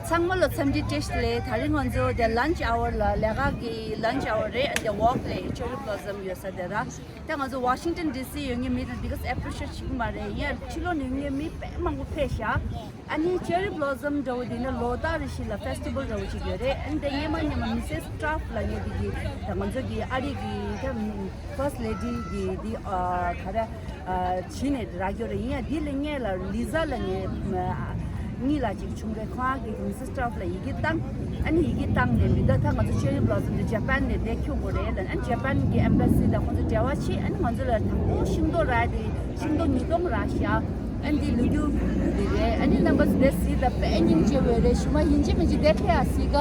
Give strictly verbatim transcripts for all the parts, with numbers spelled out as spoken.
ཚང་མ་ལ་འཚམས་འདྲི་བཀྲ་ཤིས་བདེ་ལེགས། ད་རིང་ང་ཚོ་དེ་lunch hour ལ་ལས་ཀ་གི་lunch hour རེད། དེ་walk རེད། Cherry Blossom ཡོད་ས་དེ་ར། ད་ང་ཚོ་Washington D C ཡོད་མཁན་མི་དང་འདི་ག་appreciate བྱེད་ཀྱི་མ་རེད། ཡིན་ཡང་ཕྱི་ལོགས་ནས་ཡོད་མཁན་མི་དཔེ་མང་པོ་ཕེབས་ཤག་ཨ་ནི་Cherry Blossom འདྲ་བོ་འདི་ནི་ལོ་ལྟར་རེ་བཞིན་ལ་festival འདྲ་བོ་ཅིག་ཡོད་རེད། ཨ་ནི་དེ་སྔོན་མ་སྔོན་མ་Missus Croft ལབ་མཁན་དེ་གིས་ད་ང་ཚོ་གི་ཨ་རི་གི་ད་first lady གི་འདི་ཨ་ག་རེ་ཨ་བྱིན་ནས་རག་ཡོད་རེད། ཡིན་ཡང་འདི་ལས་སྔོན་ལ་Lisa ལབ་མཁན་གཉིས་ལ་ཅིག་བྱུང་རེད། ཁོང་གིས་Missus Croft ལ་ཡི་གེ་བཏང་། ཨ་ནི་ཡི་གེ་བཏང་ནས་མི་ད་ད་ང་ཚོ་Cherry Blossom འདི་Japan ནས་འདིར་ཁྱོང་དགོས་རེད་ལབ། ཨ་ནི་Japan གི་embassy དང་ཁོང་ཚོ་འབྲེལ་བ་བྱས། ཨ་ནི་ང་ཚོ་ལ་དང་པོ་ཤིང་ཏོག་རག་དེ་ཤིང་ཏོག་ཉིས་སྟོང་རག་ཤག་ཨ་ནི་འདི་ལོ་རྒྱུས་འདི་རེད། ཨ་ནི་རྣམ་པ་ཚོ་དེ་གཟིགས་དང་། དཔེ་སྙིང་རྗེ་བོ་རེད། ཞུ་མ་ཡིན་གཅིག་མིན་གཅིག་དེ་ཕེབས་ཨ་གཟིགས་ག་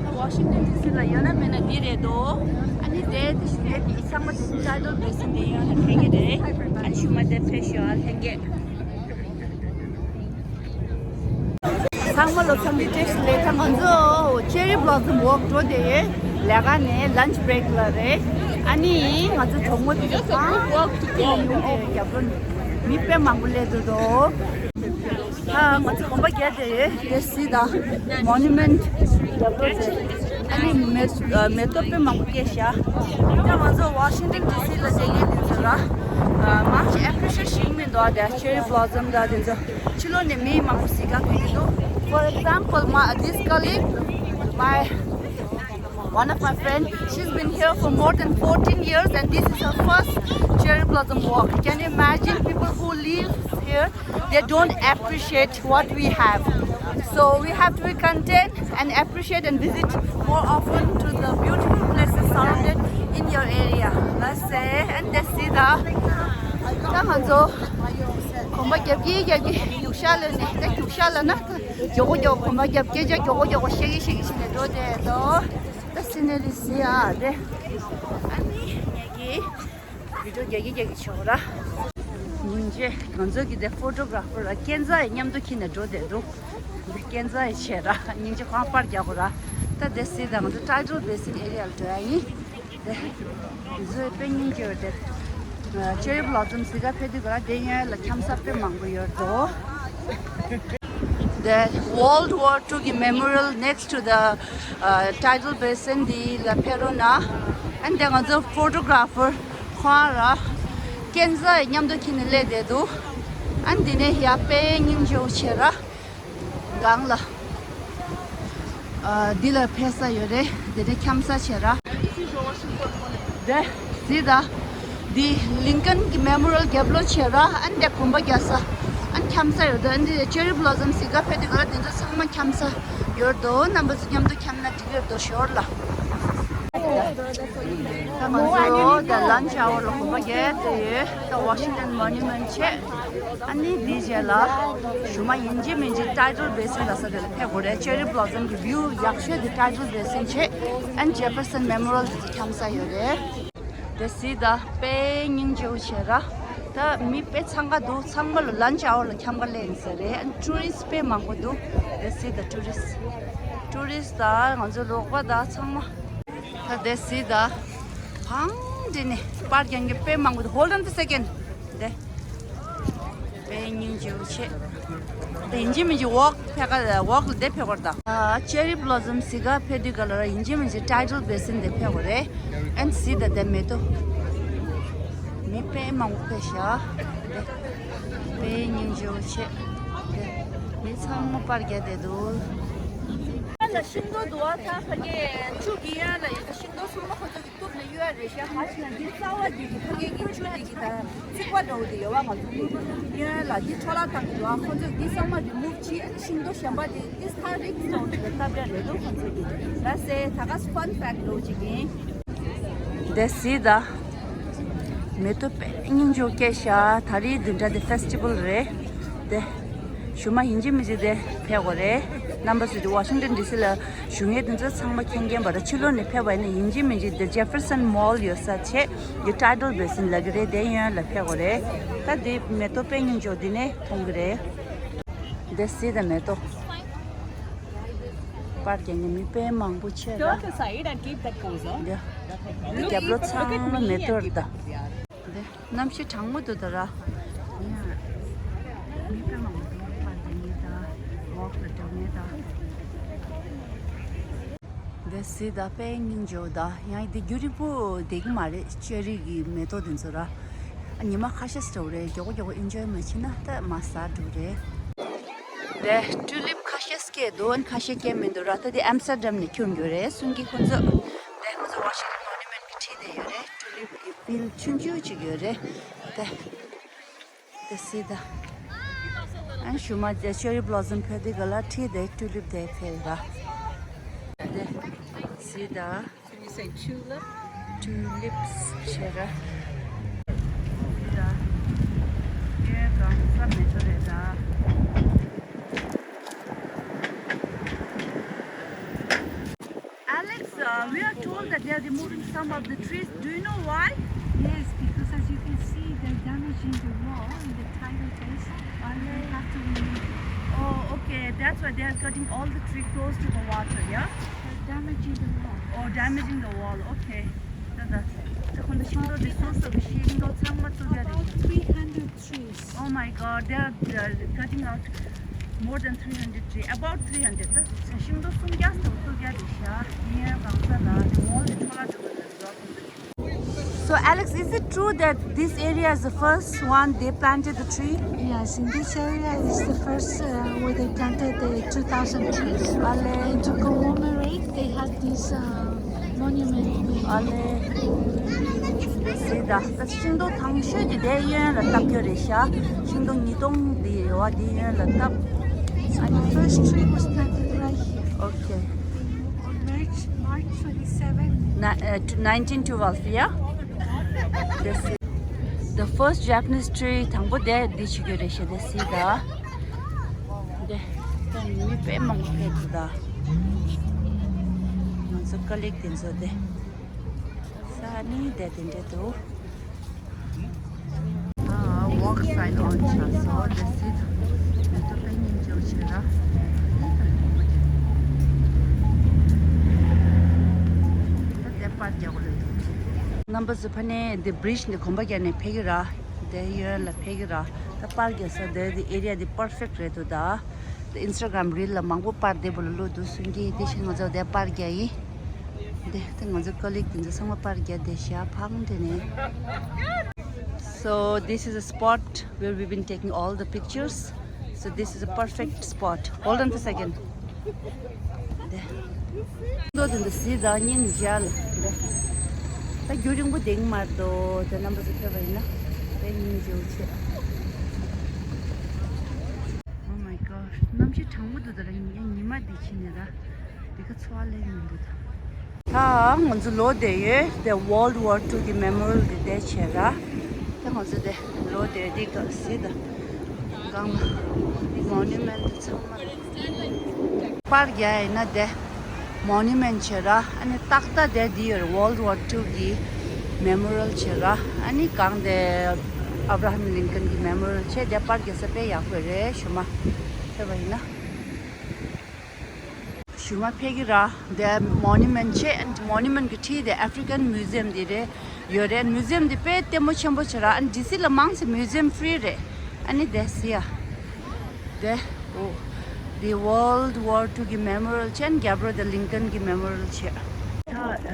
དེ་Washington D C ལ་ཡོད་ན་མེད་ན་འདི་རེད་དོ། ཨ་ནི་དེ་དེ་ཞུ་ཡས་དེ་ཚང་མ་དེ་Tidal Basin དེ་ཡོད་ན་ཕེབས་ཀྱི་རེད། ཨ་ནི་ཞུ་མ་དེ་ཕེབས་ཤོག་ཨ་ལྷན་རྒྱས། ཚང་མ་ལ་འཚམས་འདྲི་བཀྲ་ཤིས་བདེ་ལེགས། ད་ང་ཚོ་Cherry Blossom Walk འགྲོ་བསྡད་ཡོད། ལས་ཀ་ནས་lunch break ལ་རེད། ཨ་ནི་ང་ཚོ་གྲོགས་མོ་དེ་ཚོ་གང་walk to walk ཡོང་དེ་རྒྱབ་ལོགས་ནས་མི་དཔེ་མང་པོ་སླེབས་འདུག་དོ། ད་ང་ཚོ་གོམ་པ་བརྒྱབ་བསྡད་ཡོད། དེ་གཟིགས་དང་། Monument རྒྱབ་ལོགས་དེ། ཨ་ནི་མེ་མེ་ཏོག་དཔེ་མང་པོ་སྐྱེས་ཤག་ད་ང་ཚོ་Washington D C ལ་བསྡད་མཁན་དེ་ཚོ་ལ་མང་ཆེ་appreciate བྱེད་ཀྱི་མི་འདུག་ཨ་དེ་Cherry Blossom དང་དེ་ཚོ་ཕྱི་ལོགས་ནས་མི་མང་པོ་གཟིགས་ག་ཕེབས་ཀྱི་འདུག For example, my this colleague, my one of my friend, she's been here for more than fourteen years and this is her first Cherry Blossom Walk. Can you imagine people who live here, they don't appreciate what we have. So we have to be content and appreciate and visit more often to the beautiful places surrounded in your area. That's it. And that's it. ད་ང་ཚོ་གོམ་པ་རྒྱབ་ཀྱི་རྒྱབ་ཀྱི་རྒྱུག་ཤར་ལ་ནས། ད་རྒྱུག་ཤར་ལ་ན་མགྱོགས་པོ་མགྱོགས་པོ་གོམ་པ་རྒྱབ། སྐད་ཆ་མགྱོགས་པོ་མགྱོགས་པོ་བཤད་ཀྱི་བཤད་ཀྱི་བྱས་ནས་འགྲོ་བསྡད་དོ། ད་scenery གཟིགས་ཨ་དེ། ཨ་ནི་ངེད་ཀྱིས་video རྒྱག་གི་རྒྱག་གི་བྱེད་དགོས་ར། སྙིང་རྗེ། ང་ཚོ་གི་དེ་photographer ར་ཀན་ཛ་ཡི་མཉམ་དུ་ཁྱེར་ནས་འགྲོ་བསྡད་འདུག་འདི་ཀན་ཛ་ཡི་བྱས་ར། སྙིང་རྗེ། ཁོང་པར་རྒྱག་དགོས་ར། ད་དེ་གཟིགས་དང་། ང་ཚོ་Tidal Basin area ལ་འགྲོ་ཡ་ཡིན། དེ་ཚོའི་དཔེ་སྙིང་རྗེ་བ་དེ། Cherry Blossom གཟིགས་ག་ཕེབས་དུས་ག་ར་དེ་གཡོན་ལ་འཁྱམ་ས་དཔེ་མང་པོ་ཡོད་དོ། The World War Two གི་memorial next to the, uh, Tidal Basin འདི་ལ་ཕེབས་རོགས་གནང་། ཨ་ནི་དེ་ང་ཚོ་photographer ཁོང་ར་ཀན་ཛ་ཡི་མཉམ་དུ་ཁྱེར་ནས་སླེབས་བསྡད་འདུག་ཨ་ནི་འདི་ནས་ཡ་དཔེ་སྙིང་རྗེ་བོ་བྱས་ར། སྒང་ལ། ཨ། འདི་ལ་ཕེབས་ས་ཡོད་རེད། དེ་ནས་འཁྱམ་ས་བྱས་ར། དེ་གཟིགས་དང་། འདི་Lincoln གི་memorial རྒྱབ་ལོགས་བྱས་ར། ཨ་ནི་དེ་གོམ་པ་རྒྱག་ས། ཨ་ནི་འཁྱམ་ས་ཡོད་དོ། ཨ་ནི་དེ་Cherry Blossom གཟིགས་ག་ཕེབས་དུས་ག་ར་དེ་ཚོ་ཚང་མ་འཁྱམ་ས་ཡོད་དོ། རྣམ་པ་ཚོ་མཉམ་དུ་འཁྱམ་ན་འགྲིག་ཡོད་དོ། ཞོར་ལ། ད་ང་ཚོ་ད་lunch hour ལ་གོམ་པ་རྒྱག་བསྡད་ཡོད། ད་Washington Monument བྱས། ཨ་ནི་འདི་རྗེས་ལ་ཞུ་མ་ཡིན་གཅིག་མིན་གཅིག་Tidal Basin ལབ་ས་དེ་ལ་ཕེབས་དགོས་རེད། Cherry Blossom གི་view ཡག་ཤོས་དེ་Tidal Basin བྱས། ཨ་ནི་Jefferson Memorial དེ་འཁྱམ་ས་ཡོད་རེད། དེ་གཟིགས་དང་། དཔེ་སྙིང་རྗེ་བོ་བྱས་ར། ད་མི་དཔེ་འཚང་ཁ་འདུག་ཚང་མ་ལ་lunch hour ལ་འཁྱམ་ག་སླེབས་ཡིན་ས་རེད། ཨ་ནི་tourist དཔེ་མང་པོ་འདུག་དེ་གཟིགས་དང་། tourist tourist དང་ང་ཚོ་རོགས་པ་དང་ཚང་མ། ད་དེ་གཟིགས་དང་། ཕང་འདི་ནས་པར་རྒྱག་མཁན་དཔེ་མང་པོ་འདུག Hold on the second. དེ་དཔེ་སྙིང་རྗེ་བོ་བྱས། དེ་ཡིན་གཅིག་མིན་གཅིག་walk ཕེབས་ག walk ལ་དེ་ཕེབས་དགོས་རེད་ད། ཨ། Cherry Blossom གཟིགས་ག་ཕེབས་དུས་ག་ལ་ར་ཡིན་གཅིག་མིན་གཅིག་Tidal Basin དེ་ཕེབས་དགོས་རེད། ཨ་ནི་གཟིགས་དང་། དེ་མེ་ཏོག་མི་དཔེ་མང་པོ་ཕེབས་ཤག་དེ་དཔེ་སྙིང་རྗེ་བོ་བྱས། དེ་མི་ཚང་མ་པར་རྒྱག་བསྡད་འདུག་ཡ་ལ་ཤིང་ཏོག་འདུག་ཨ། ད་ཕ་གི་ཆུ་གི་ཡ་ལ་ཡོད་ཤིང་ཏོག་ཚང་མ་ཁོ་ཚོ་གི་གཏུབ་ནས་གཡུག་ཡ་རེད་ཤག་ཧ་ཅང་འདི་རྩ་བ་འདི་གི་ཕ་གི་གི་ཆུ་འདི་གི་ད་རྩིག་པ་འདྲ་བོ་དེ་ཡོད་བ། ང་ཚོ་གཡོན་ལ་འདི་འཕྲོ་བརླག་བཏང་གི་འདུག་ཨ། ཁོ་ཚོས་འདི་ཚང་མ་remove བྱས། ཤིང་ཏོག་གཞན་པ་དེ་འདི་ཚར་རེད་ཟེར་བ་དེ་ལ་སྟབས་ཡག་རེད་འདུག་ཁོ་ཚོ་གི། ལ་སེ་ད་ག་fun fact འདྲ་བོ་ཅིག་ཡིན། དེ་གཟིགས་དང་། མེ་ཏོག་དཔེ་སྙིང་རྗེ་བོ་སྐྱེས་ཤག་ད་རེས་འདི་འདྲ་དེ་festival རེད་དེ། ཞུ་མ་ཡིན་གཅིག་མིན་གཅིག་དེ་ཕེབས་དགོས་རེད། རྣམ་པ་ཚོས་དེ་Washington D C ལ་བཞུགས་མཁན་དེ་ཚོ་ཚང་མ་མཁྱེན་མཁྱེན་པ་རེད། ཕྱི་ལོགས་ནས་ཕེབས་པ་ཡིན་ན་ཡིན་གཅིག་མིན་གཅིག་དེ་Jefferson Mall ཡོད་ས་བྱས། དེ་Tidal Basin ལབ་ཀྱི་རེད། དེ་གཡོན་ལ་ཕེབས་དགོས་རེད། ད་དེ་མེ་ཏོག་དཔེ་སྙིང་རྗེ་བོ་འདི་ནས་མཐོང་གི་རེད། དེ་གཟིགས་དང་། མེ་ཏོག་པར་རྒྱག་མཁན་མི་དཔེ་མང་པོ་ཆེ་ར། Turn aside and keep that pose, huh? འདི་རྒྱབ་ལོགས་ཚང་མ་མེ་ཏོག་རེད་ད། འདི་གནམ་གཤིས་གྲང་མོ་འདུག་ད་ར། འདི་སི་ད་དཔེ་སྙིང་རྗེ་པོ་ད། ཡང་འདི་རྒྱུན་རིང་པོ་བསྡད་ཀྱི་མ་རེད། ཅེ་རི་གི་མེ་ཏོག་འདི་ཚོ་ར། ཉི་མ་ཁ་ཤས་འགྲོ་རེད། མགྱོགས་པོ་མགྱོགས་པོ་ཨེན་ཇོའི་མ་བྱས་ན་ད་མ་ཟ་འགྲོ་རེད། འདི་ཊུ་ལིབ་ཁ་ཤས་སྐྱེས་འདུག་ཁ་ཤས་སྐྱེས་མི་འདུག་ར། ད་འདི་ཨམ་སི་ཊར་ཌམ་ནས་ཁྱོང་རྒྱུ་རེད་གསུང་གི་ཁོང་ཚོ། འདི་ཁོང་ཚོ་ཝ་ཤིང་ཊོན་མོ་ནུ་མེན་ཊི་གི་ཁྲིད་བསྡད་ཡོད་རེད། ཊུ་ལིབ་གི་ཕིལ་ཌི་ཆུང་ཆུང་ཅིག་ཡོད་རེད། འདི། འདི་སི་ད། ཨ་ནི་ཞུ་མ་ཅེ་ཆེ་རི་བྷི་ལོ་ཛམ་ཕེ་དེ་ག་ལ་ཁྲིད་དེ་ཊུ་ལིབ་དེ་ཕེ་ར། འདི་སི་ད། Can you say tulip? ཊུ་ལིབ་ཆེ་ར། སི་ད། ཡོད་གང་ས་མེད་ཚོ་རེད་ད། Alex, uh, we are told that they are removing some of the trees. Do you know why? Yes, because as you can see, they're damaging the wall in the tidal basin. And they have to remove it. Oh, okay. That's why they are cutting all the tree close to the water, yeah? They're damaging the wall. Oh, damaging the wall. Okay. ད་ད། ད་ཁོང་ཚོ་ཤིང་ཏོག་འདི་སོ་སོ་གི་ཤིང་ཏོག་ཚང་མ་བཙུགས་ཡ་རེད། About three hundred trees. Oh my God, they are, they are cutting out more than three hundred tree, about three hundred. ད་ཤིང་ཏོག་སུམ་བརྒྱ་ཙམ་བཙུགས་ཡ་རེད་ཤག་ཡིན་ཡང་གང་ས་ལ་དེ་ཝོལ་དེ་འཕྲོ་བརླག་འགྲོ་གི་རེད་ཟེར་བ་ཁོང་ཚོ། So, Alex, is it true that this area is the first one they planted the tree? Yes, in this area is the first, uh, where they planted the two thousand trees. And to commemorate, they had this, uh, monument made. ཨ་ལེ། དེ་སི་ད། ད་ཤིང་ཏོག་དང་ཤོས་ཀྱི་དེ་གཡོན་ལ་བཏབ་རྒྱུ་རེད་ཤག་ཤིང་ཏོག་ཉིས་སྟོང་འདི་ཡོད་པ་འདི་གཡོན་ལ་བཏབ། ཨ་ནི། First tree was planted right here. Okay. On March, March twenty-seven. Na-, uh, nineteen twelve, yeah? This is the first Japanese tree. དང་པོ་དེ་འདི་བྱེད་རྒྱུ་རེད་ཤག་དེ་སི་ད། དེ་དེ་མི་དཔེ་མང་པོ་ཕེབས་འདུག་ད། ང་ཚོ་ཀ་ལིག་དེ་ཚོ་དེ། ས་ནི་དེ་དེ་འདྲ་འདུག་ཨ། ཝོག་སའིན་ཨོན་བྱས་སོ། དེ་སི་ད། མེ་ཏོག་དཔེ་སྙིང་རྗེ་པོ་བྱས་ར། ད་དེ་པར་རྒྱག་གོ་ལོས་འདུག་རྣམ་པ་ཚོ་ཕ་ནས་འདི་བྷི་རིཇ་འདི་གོམ་པ་རྒྱག་ནས་ཕེབས་ཀྱི་ར། དེ་གཡོན་ལ་ཕེབས་ཀྱི་ར། ད་པར་རྒྱག་ས་དེ་འདི་ཨེ་རི་ཡ་འདི་པར་ཕེག་རེད་འདུག་ད། དེ་ཨིན་སི་ཊ་གྷ་རམ་རིལ་ལ་མང་པོ་པར་དེ་བོ་ལ་བླུགས་འདུག་གསུང་གི། དེ་བཞིན་ང་ཚོ་དེ་པར་རྒྱག་ཡིན། དེ་དེ་ང་ཚོ་ཀ་ལིག་དེ་ཚོ་ཚང་མ་པར་རྒྱག་དེ་ཤག་ཕང་དེ་ནས། So this is a spot where we've been taking all the pictures. So this is a perfect spot. Hold on for a second. དེ། མདོ་དེ་འདི་སི་ད་ཉིན་བཞག་ལ་དེ། ད་རྒྱུན་རིང་པོ་དེང་མ་གཏོགས་དེ་རྣམ་པ་ཚོ་ཕེབས་པ་ཡིན་ན་དཔེ་སྙིང་རྗེ་པོ་བྱེད། Oh my God. གནམ་གཤིས་གྲང་མོ་འདུག་ད་ར། ཡང་ཉི་མ་འདི་ཕྱིན་ནས་ར། འདི་ག་ཚོར་བ་ལེན་མི་འདུག་ད། ད་ང་ཚོ་ལོ་དེ་ཡོད་དེ་World War Two གི་མེ་མོ་རི་ཡལ་གི་དེ་བྱས་ར། ད་ང་ཚོ་དེ་ལོ་དེ་འདི་ག་སི་ད་གང་ལ་མོ་ནུ་མེན་ཊི་ཚང་མ་པར་རྒྱག་ཡིན་ན་དེ་མོ་ནུ་མེན་ཊི་བྱས་ར། ཨ་ནི་ཏག་ཏག་དེ་འདི་ཡོད་རེད། World War Two གི་མེ་མོ་རི་ཡལ་བྱས་ར། ཨ་ནི་གང་དེ་ཨབ་ར་ཧམ་ལིན་ཀོན་གི་མེ་མོ་རི་ཡལ་བྱས་དེ་པར་རྒྱག་ས་དཔེ་ཡག་པོ་རེད། ཞུ་མ་ཐེབས་པ་ཡིན་ན། གཞུག་མ་ཕེབས་ཀྱི་ར། དེ་མོ་ནུ་མེན་ཊི་བྱས། མོ་ནུ་མེན་ཊི་གི་འཁྲིས་དེ་ཨ་ཕི་རི་ཀན་མིའུ་ཛི་ཡམ་དེ་རེད་ཡོད་རེད། མིའུ་ཛི་ཡམ་དེ་དཔེ་ལྟད་མོ་ཆེན་པོ་བྱས་ར། ཨ་ནི་ཌི་སི་ལ་མང་ཆེ་མིའུ་ཛི་ཡམ་ཧྥི་རི་རེད། ཨ་ནི་དེ་སི་ཡ། དེ་འོ། དེ་World War Two གི་མེ་མོ་རི་ཡལ་བྱས། ཨ་ནི་རྒྱབ་རོགས་དེ་ལིན་ཀོན་གི་མེ་མོ་རི་ཡལ་བྱས། ད་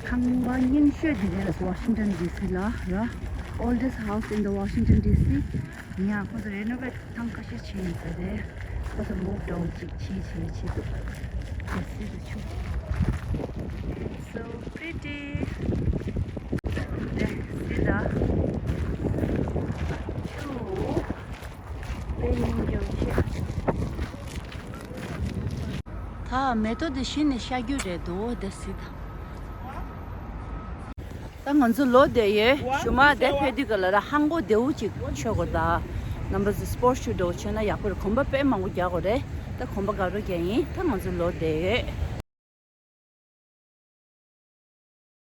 ཁང་པ་རྙིང་ཤོས་དེ་རེད། ཝ་ཤིང་ཊོན་ཌི་སི་ལ་ར། Oldest house in the Washington D C. ཡང་ཁོ་ཚོ་རེ་ནོ་ཝེ་ཊི་ཐེངས་ཁ་ཤས་བྱས་ཡིན་ས་རེད། ཁོ་ཚོ་མུབ་ཨའུཊ་ཅིག་བྱས་བྱས་བྱས་འདུག་དེ་སི་ད་ཆུ། So pretty. དེ་སི་ད་ཆུ། དཔེ་སྙིང་རྗེ་པོ་བྱས། ད་མེ་ཏོག་དེ་གཞི་ནས་ཤར་རྒྱུ་རེད་འདུག་དེ་སི་ད། ད་ང་ཚོ་ལོ་དེ་ཡོད་གཞུག་མ་དེ་ཕེབས་དུས་ག་ལ་ར་ཧང་གོ་དེའུ་ཅིག་མཆོད་དགོས་ད། རྣམ་པ་ཚོ་སི་པོར་ཊི་ཤུ་འདྲ་བོ་མཆོད་ན་ཡག་པོ་རེད། གོམ་པ་དཔེ་མང་པོ་རྒྱག་དགོས་རེད། ད་གོམ་པ་དགའ་རོགས་རྒྱག་ཡིན། ད་ང་ཚོ་ལོ་དེ་ཡོད།